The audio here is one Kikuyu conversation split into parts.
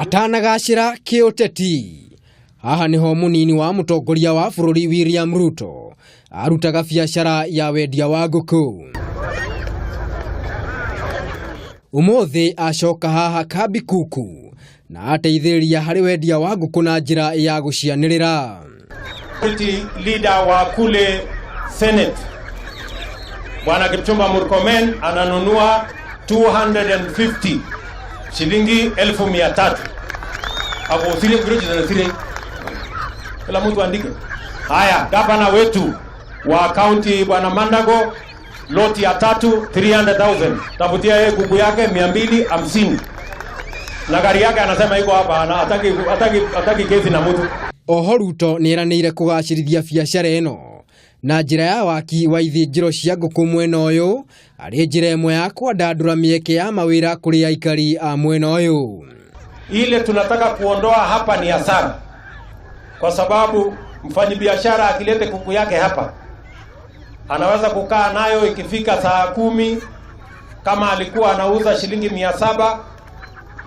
Atanagacĩra kĩũteti, haha nĩho mũnini wa mũtongoria wa bũrũri William Ruto arutaga biacara ya wendia wa ngũkũ. Ũmũthĩ acoka haha kambi kuku na ateithĩrĩria harĩ wendia wa ngũkũ na njĩra ya gũcianĩrĩra. Majority leader wa kule Senate Bwana Kipchumba Murkomen ananunua 250 shilingi 300,000. Ako sile sile. Kila mtu andike. Haya, gavana wetu wa kaunti Bwana Mandago loti ya tatu 300,000. Tafutia yeye kuku yake 250. Na gari yake anasema iko hapa na hataki hataki hataki kesi na mtu. Oho Ruto nĩeranĩire kũgacĩrithia biacara ĩno na njĩra ya waki wa ithĩnjĩro cia ngũkũ mwena ũyũ arĩ njĩra ĩmwe ya kwandandũra mĩeke ya mawĩra kũrĩ aikari a mwena ũyũ. Ile tunataka kuondoa hapa ni hasara, kwa sababu mfanyabiashara akilete kuku yake hapa anaweza kukaa nayo, ikifika saa 10 kama alikuwa anauza shilingi 700,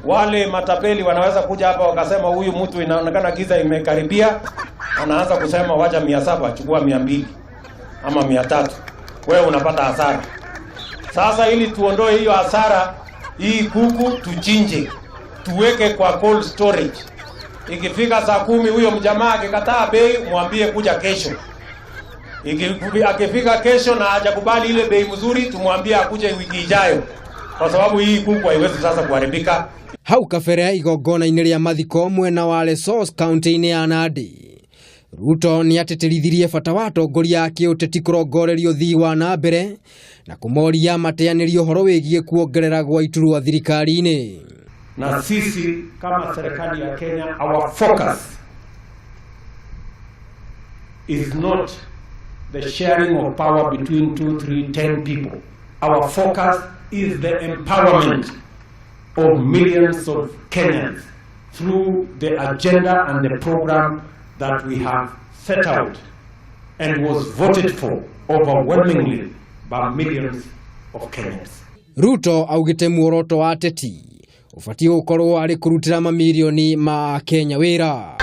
wale matapeli wanaweza kuja hapa wakasema huyu mtu inaonekana giza imekaribia, anaanza kusema wacha 700, chukua 200 ama 300, wewe unapata hasara. Sasa ili tuondoe hiyo hasara, hii kuku tuchinje, tuweke kwa cold storage. Ikifika saa 10 huyo mjamaa akikataa bei, mwambie kuja kesho. Akifika kesho na hajakubali ile bei mzuri, tumwambie akuje wiki ijayo, kwa sababu hii kuku haiwezi sasa kuharibika. Hau kabere igongona-inĩ rĩa mathiko mwena wa Lesos kaunti-inĩ ya Nandi, Ruto nĩ atĩtĩrithirie bata wa atongoria a kĩũteti kũrongoreria ũthii wa na mbere na kũmoria mateanĩrie ũhoro wĩgiĩ kuongerera gwa iturwa thirikari-inĩ. Na sisi kama serikali ya Kenya, our focus is not the sharing of power between 2, 3, 10 people. Our focus is the empowerment of millions of Kenyans through the agenda and the program that we have set out and was voted for overwhelmingly by millions of Kenyans. Ruto augĩte muoroto wa ateti ũbatiĩ gũkorwo arĩ kũrutĩra mamirioni ma Kenya wĩra.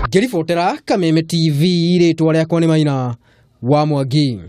Ngĩribotera Kameme TV, rĩtwa rĩakwa nĩ Maina wa Mwangi.